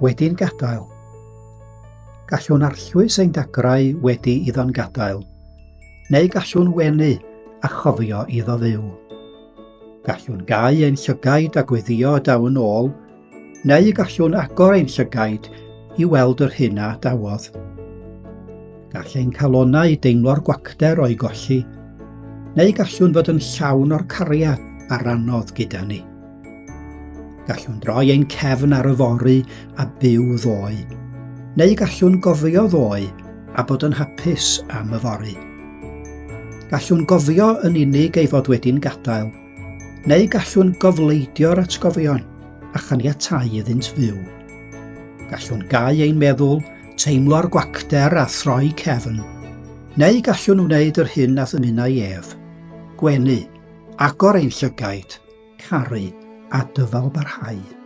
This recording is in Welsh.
wedi'n gadael. Gallwn arllwys ein dagrau wedi iddo'n gadael, neu gallwn wenu a chofio iddo fyw. Gallwn gau ein llygaid a gweddio y daw yn ôl, neu gallwn agor ein llygaid i weld yr hyn a adawodd. Gall ein calonnau deimlo'r gwacter o'i golli, neu gallwn fod yn llawn o'r cariad a rannodd gyda ni. Gallwn droi ein cefn ar yfory a byw ddoe, neu gallwn gofio ddoe a bod yn hapus am yfory. Gallwn gofio yn unig ei fod wedi'n gadael, neu gallwn gofleidio'r atgofion a chaniatáu iddynt fyw. Gallwn gau ein meddwl, teimlo'r gwacter a throi cefn, neu gallwn wneud yr hyn a ddymunai ef, gwenu, agor ein llygaid, caru a dyfalbarhau.